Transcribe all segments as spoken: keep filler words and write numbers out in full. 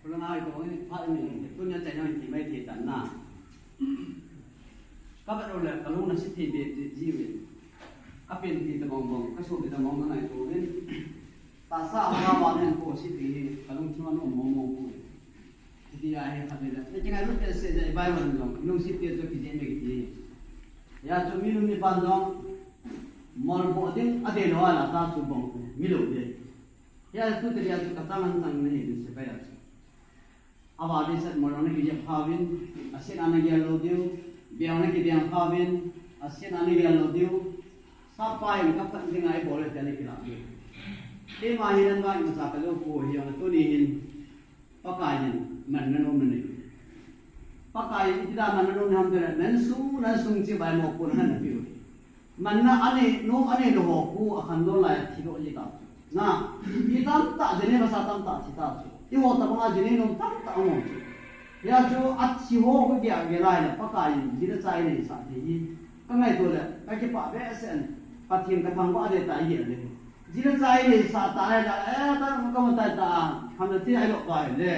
Kula ngai ko ni pha ni, tunia chai ngai ti mai ti tan na. Ka ba ro le, ka lung na si ti be ti ji we. Ka pen ti ta bong bong, ka so ti ta bong bong ngai ko ni. Tahsa a ba ba nen ko si ti ni, ka lung ti ma no mo mo ko. Ti a he kha de la. Ni ti ngai lu te se de bai wan jong, lung si ti to ki je me ki. Ya chu mi lung ni pan jong, mol bo ding a de lo a la ta chu bong, mi lo de. Hia chu te hia chu ka chang an chang na hi din se ka ya chu. A va de sat mo na ki je pha vin, a sin ana gel lo diu, biang na ki biang pha vin, a sin ana gel lo diu. Sa pa in ka phat ding ai bol le te le ki la diu. Te ma hi nan va in sa ka lo ko hi ang tu ni hin. Pakai hin man na nom na ni. Pakai in ti da man na nom na ham te le nan sung nan sung chi bai mo ko na na pi. Manna anei, nom anei lou ho khu akhan lou lai a thi lou ji ta chu. Na, mi tamtah, Geneva sa tamtah thi ta chu. Eiho tabang a Geneva nom tamtah um chu. Hia chu athi ho khu dia ge lai le, Pakai in ji le chai nei sah thei hi. Ka ngaito le, ka kipah behseh in, Pathen ka thangvah ding tai hi le. Ji le chai nei sah ta le, eh, ta ka mo tai ta, kham le thi ai lou tai le.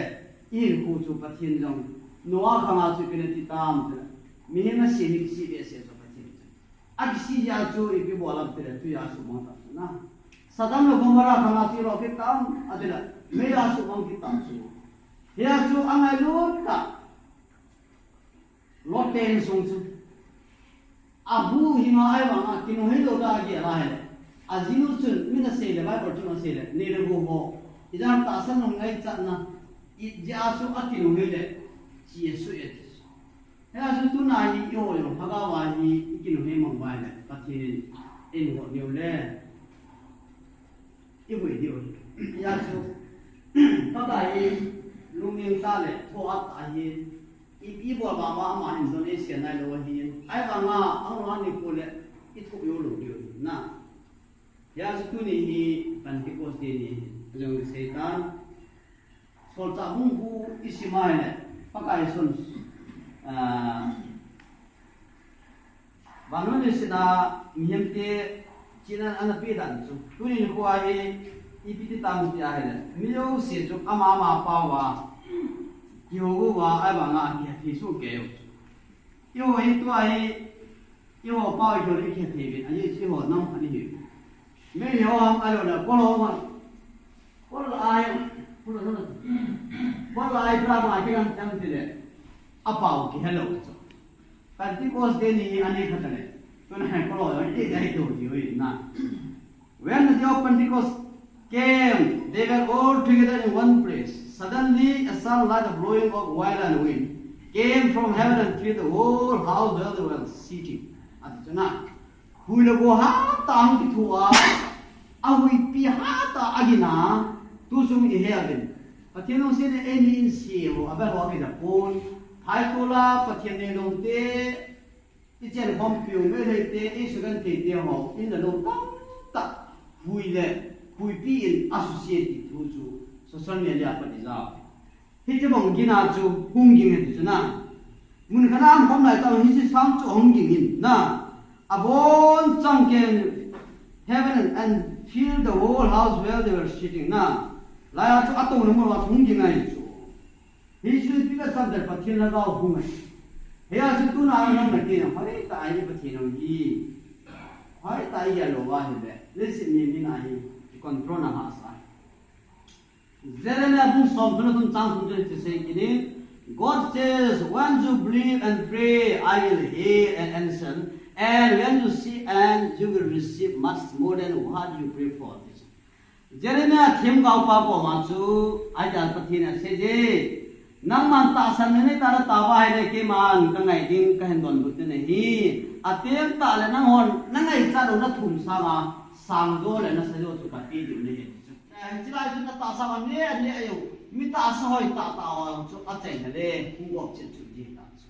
I hin khu chu Pathen jong, Noah khang a chu ipi na ti tam te. Mihem na si ni si behseh chu Pathen chu. A kisi jeh a chu ipi bol am ti le, tui a sumang ta chu na. Sodom le Gomorrah khang a chu i lo kit tam, a ti le, mei a sumang kit tam chu. Hia chu a ngailut tah. Lot te insung chu. A bu hi nga ai vang a, kinung hei lo da a gel a he. A jinu chun, mi na sei le, Bible chun a sei le, nei le go ho. I dan tahsa nung ngaichat na, i jeh a chu a kinung hei le, chi a su e. Hia chu tuna hi eiho jong Lhagao a hi i kinunghei mang uva ahile, Pathen in eiho diu le, i vui diu. Hia chu, Pakai hi lungning tah le, thoh tah ahi, i, i bol vang uva ama hin don eisei nailou ahi. Ahivanga, ahung lhung nikho le, i thoh jou lou diu ahi. Na. Hia chu tuni hi Pentecost Day ni, jong seitan. Solchah bung khu i sim a ahile, Pakai son, ah, vannoi leiset a mihemte chihna ana pe dan chu. Tuni nikho a hi ipi ti tam ti ahile, mi jouse chu ama ama pao a, kihou uva, ahivanga kihetthei soh kei u chu. Eiho hi tua hi, eiho pao eiho le i kihetthei uvin, ahi chu eiho nam khat ihi. Mei ho ham ahilou le, kol ho ham. Kol ai, kol ai, kol ai pra ma kilang chang ti le, a pao kihelou chu. Pentecost Day ni ani khat le, tuna kol ho ti dai to ti ui na. When the day of Pentecost came, they were all together in one place. Suddenly, a sound like the blowing of violent wind came from heaven and filled the whole house where they were sitting. Ati chu na, hui le go hatah a hung kithoh a, a huipi hatah a gin a, tu sung i he uvin. Pathen lungset in eini in se ho, a bel ho a kija pon. Phaitol a Pathen nei lou te, i chen khompi u, Meitei te, i sugenthei te ho, in le lou tamtah, hui le, huipi in a suse ti thu chu social media a pat i ja. Hiche bang gin a chu hung ging e ti chu na. Mun khat a um khom lai tah hiche sound chu hung ging in na. Abonchan came heaven and filled the whole house where they were sitting na. Lai a chu atouna mun a hung ging ahi chu. Hichu ipi kasam tile Pathen Lhagao hung ahi. Hia chu tuna a nang na kei na, hoitah a i Pathen hung hi. Hoitah a i gel lou va ahile, leiset mi min a hi, i control na masa ahi. Jeremiah bung som thum le thum chang thum chu hitin asei kit in, God says, when you believe and pray, I will hear and answer. And when you seek and you will receive much more than what you pray for. Jeremiah themgao pa koma chu, ahi dan Pathen in asei je, nangman tahsan nei nei tah a natao uva ahile keiman kangai ding, kahin donbut ding ahi. Ateng tah le nanghon nangaichat u nathum sanga, sang jo le nasa jo chu kape diu nahi. Eh, hiche lai chu natahsa uva ne, ne ahi u. Mi tahsa hoitah tah ho chu achaina le, hung gop chet chu ding ta chu.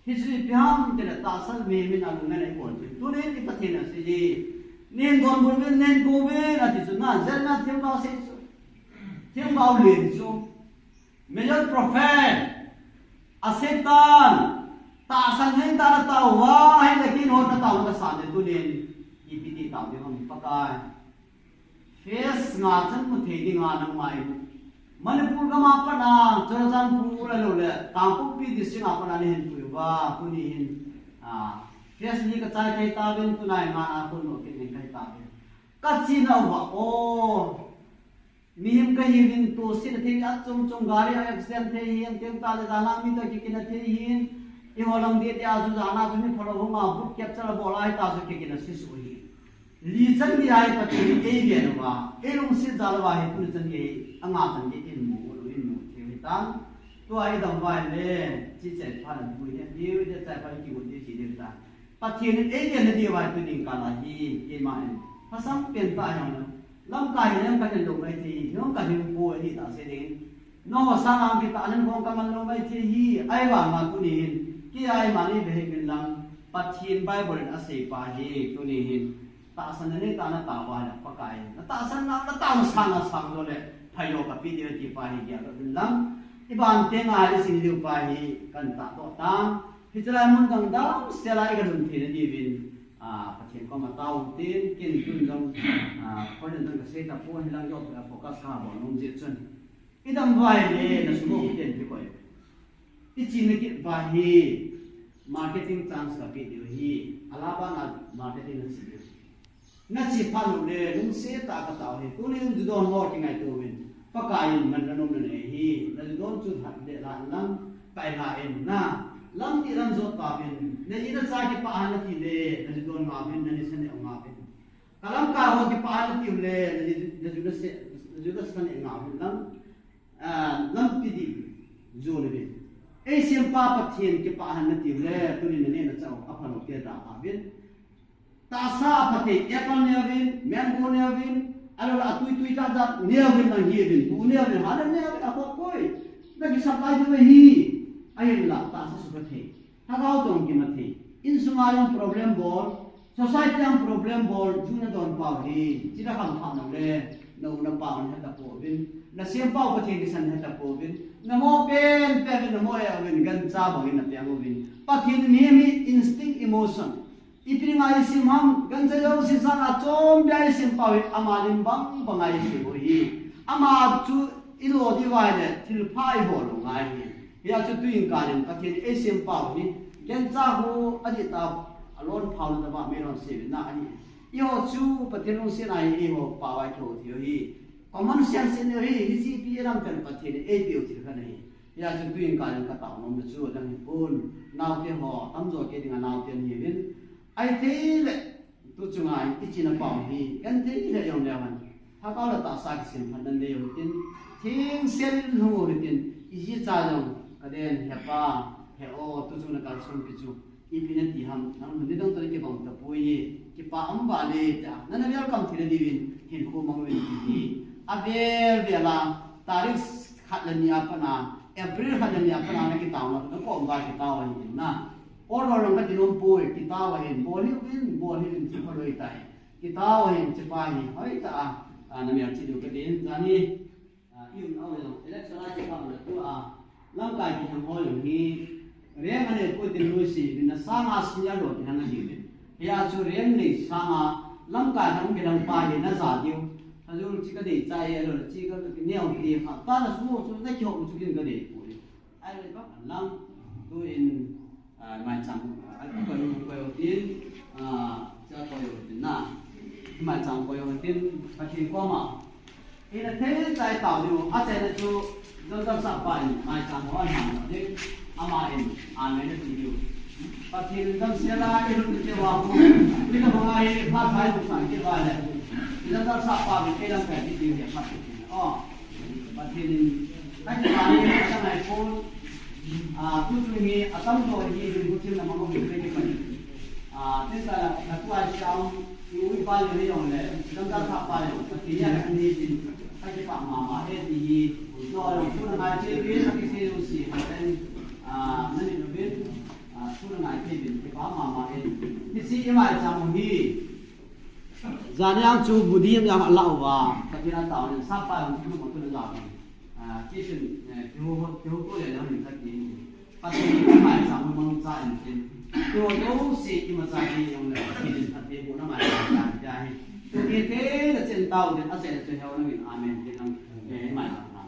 Hichu ipi ham tile tahsan mi, mi na lung ngai na i bol chu. Tuni i Pathen in asei ji. Nei donbut uvin, nei kou uvin, ati chu na, Jeremiah themgao sei chu. Themgao len chu. Major prophet. A Satan. Tahsan nei tah a natao uva, ahile keiho natao na kasan e tuni. Ipi ti tao ding ham Pakai. Face nga chan mu thei dinga nangma i Manipur gam a pat a, Churachandpur a lou le, Kangpokpi district a pat a ni hin pui uva, tuni hin, ah, phase ni ka chai thei tauvin, tunai nga a kun lo kit ning kai tauvin. Ka chi na uva, o, mihem ka hiuvin, tu sin thei a chom chom gari a accident thei hin, teng ta le da lang mi ta ki kin a thei hin, i ho lang di di a chu da na chu ni phalo hung a, boot capture a bol a hi ta chu ki kin a si su hi. Li chan gei a hi Pathen in ei ven uva, ei lungset jal uva hi tuni chan gei, anga chan gei in mu, in mu thei u hitan. Tua i dam uva ahile, chi chai pha lam pui ne, diu, de chai pha kigot diu chi diu hitan. Pathen in ei ven na diu uva hi tuni kal a hi, keima in. Phatsam pen tah jong le, lamkai hi lam ka hin lou mai thei, nung ka hin pui di ta se ding. Nangho sanga kitahsan bou kaman lou mai thei hi, ahivanga tuni hin, kei a imani ve hih uvin lang, Pathen Bible in asei pa hi, tuni hin, tahsan na nei tah na tao uva le, Pakai, na tahsan na, na tao na sang na sang jo le, phai lou kapi diu ti pa hi, gel uvin lang, i ban teng a i sim diu pa hi, kan tahdoh tan, hiche lai mun dang dam sel a i ga lhun thei na diuvin, a, Pathen koma tao tin, ken tun jong, a, khoi nan jong ka sei ta pon hi lang jo, focus ka bol nom jeh chun. I dam uva ahile, na sum u kiten hi koi. I chena kit uva hi, marketing chance ka pe diu hi, Alaba na marketing na chi diu. Na chi phat u le, lungset tah a ka tao hi, tuni in ju don ho kingaito uvin. Pakai in man na nom na nei hi, na ju don chu hat le la lang, kai la in na. Lam ti lam jot pa uvin, na ji na cha kipah a na ti le, na ju don nga uvin, na ni sa ne nga uvin. Ka lamkai ho kipah a na ti u le, na ju, na ju na se, na ju na sa ne nga uvin lang. Ah, lampi di, jo le uvin. Ei sempa Pathen kipah a na ti u le, tuni na ne na cha u, apha lou te da ta uvin. Tahsa apha thei, apple ne uvin, mango ne uvin, alou le atui tui tah tah ne uvin lang hi uvin, bu ne uvin, ha ne uvin, akoi koi. Na ki supply diu ahi, ahinla, tahsa sukha thei. Lhagao toh kimat thei. Insunga jong problem bol, society a jong problem bol, ju na don pau hi. Chila kham kha nau le, na u na pau na heta pouvin. Na sempa u Pathen kisan heta pouvin. Na mo pen pen uvin, na mo e uvin, gancha bangin na peng uvin. Pathen mi mi instinct emotion. Ipi dinga i sim ham, gancha jouse sanga chompi a i sim pau hi, ama lim bang banga i sim u hi. Ama chu i lo diu ahile, thilpha i bol lou ngai hi. Hia chu tuin kalin Pathen ei sem pau hi, gancha ho adih ta, alon phau le taba mi lon se na ahi. Eiho chu Pathen lungset a hi eiho pau a kihou thei u hi. Common sense in hi, hiche ipi lam pen Pathen in eipeh u thil khat ahi. Hia chu tuin kalin ka tao nom na chu dang hi pon. Naote ho, tamjo kei dinga naote ahiuvin. Ahithei le, Tu chunga i chena pau hi, genthei le jong leu hen. Lhagao le tahsa kisemphatna nei u hitin, thengsel in hung u hitin, i ji cha jong, ka den, he pa, he o, tu chung na kalson pi chu, ipi na ti ham, nang hun ni dang toh na kibang tapoi, kipa um vale tia, nana welcome thei na diuvin, hinkho mang uvin ti hi. Avel vel a, tarik khat le ni a pat a, April khat le ni a pat a na kitao na, na kom uva kitao ahi na. Order jong kati nom poi, kitao ahin, bol hih uvin, bol hih uvin, ti kholoi tai. Kitao ahin, ti pa hi, hoitah a, a, na melchih diu kati in, jani, a, i um nau jong, election a kipat na tua, lamkai kiheng ho jong hi, rank anei poi tin nuisat uvin, na sanga senior lo kiheng ahiuvin. Hia chu rank nei sanga, lamkai hung kiheng pa hi, na ja diu. Hajul chi ka dei chai, alou chi ka neo ti kha, ta na sumo chu, na kihou chu kin ka dei poi. Ahile bang lang, tuin, ah, maicham, ah, koi u, koi u tin, ah, cha koi u tin na. Maicham koi u tin, Pathen koma. Ina thei chai tao diu, achaina chu, Doctor Sahpa in, maicham ho ahin ding, ama in, amen ati diu. Pathen in damsel a, i lut te wa hu, i na bang a hi, pha chai bu sa ke wa le. Doctor Sahpa in, ke lam kai ti diu, ya pha ti. Oh. Pathen in, ka kipah hi, ka ngai pon, ah, tu chu hi, atamjo hi, hin bu thim na mama hin pe ni pa ni. Ah, tin ta la, na tu ai siam, i u i pa le ni jong le, dam da sa pa le, Pathen ya ka ni tin, ka kipah mama e ti hi, jo jong tu na ngai che bin, ka ki se jong si, ha ten, ah, na ni no bin, ah, tu na ngai che bin, kipah mama e. Ni si i mai cham hi, Jan jang chu bu dim jang a la uva, Pathen a tao le, Sahpa jong chu ma tu le jang. Ah, kisin, eh, kiho, kiho ko le jang ni ta ki. Pathen in maicham mang cha in tin. Kiho jouse ima cha hi jong le, Pathen in Pathen bu na maicham cha hi. Tu ki te le chen tao le, a chen le chen heo na min, amen, te nang, eh, maicham.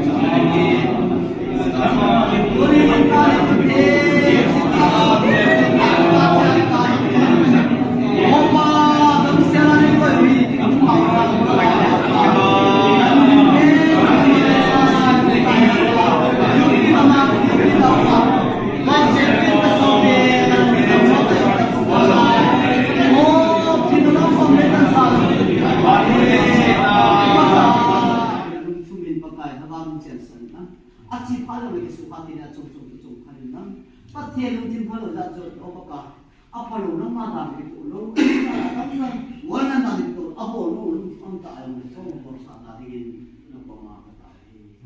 Achi phalou le kisu pha ti le achom chom kichom pha le nang. Pathen lungthim phalou jat jat o Pakai. Aphalou nangma dan kitoh lou. Atam dan. Wan dan kitoh. Abol lou lungthim ta ai le chom bol sa ta dingin. Nangma ka ta.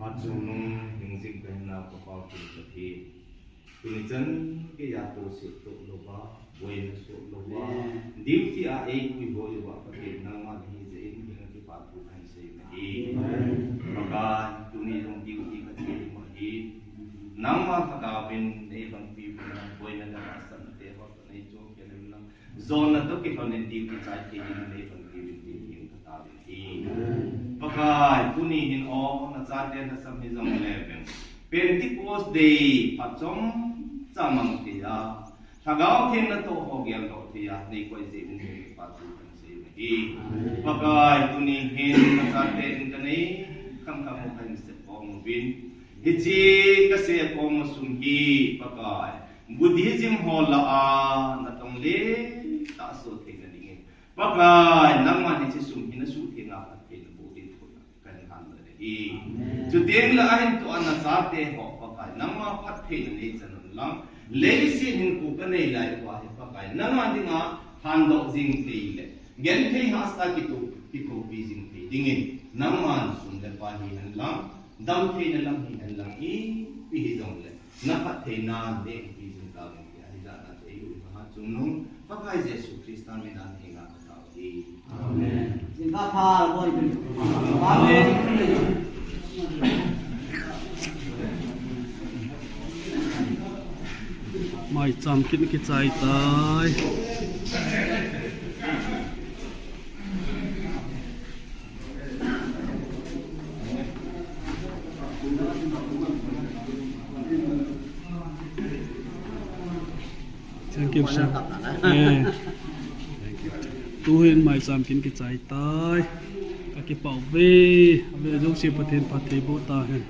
Achung nung hingjing kahin nau Papa Pathen. Tuni chan keiya tohse toh louva, boina soh louva, amen, duty a eipui ho louva, Pathen nangma nahi jeh in, hinga kipathu kahin sei nahi. Amen. Pakai, tuni jong duty kache ding ahi. Nangma Lhagao vin neipanpi uvin lang, boina le tahsanna te ho toh neichom khel uvin lang. Jonna toh kilhon in duty chai thei dingin neipanpi uvin tin hin kataovin ahi. Pakai, tuni hin o, nachate lhasam hijong le veng. Pentecost Day phat chomcha mang thei a, Lhagao Theng natoh ho geldoh thei a, neikoi jeh uvin kipathu kahin sei uve. Pakai, tuni hin nachate in kanei kham kham u kahin sep khom uvin. Hiche kasep khom u sum hi, Pakai, Buddhism ho lah a natong le tahsa theina dingin. Pakai, nangman hiche sum hi nasuhtheng a phattheina boh ding thu kahin handoh nahi. Amen. Chuteng le ahin toh a nachate ho, Pakai, nangma phattheina neichan un lang. Leiset hinkho kanei lai uva hi, Pakai, nangma dinga handoh jing thei le genthei hahsa kitoh, kithopi jing thei dingin, nangman sum le pai hihen lang, damtheina lam hihen lang, ipi hijong le, naphattheina neiumpi jing tauvin tia, hijat a eiu Maha Chungnung Pakai Jesu Christa mina nahenga katao ahi. Amen. Jingkah pha boi. Amen. Maicham kit kichai tai. Thank you, sir. Eh. Tuhin maicham kit kichai tai. Kakipah uve. Ave jouse Pathen phatthei boh tahen.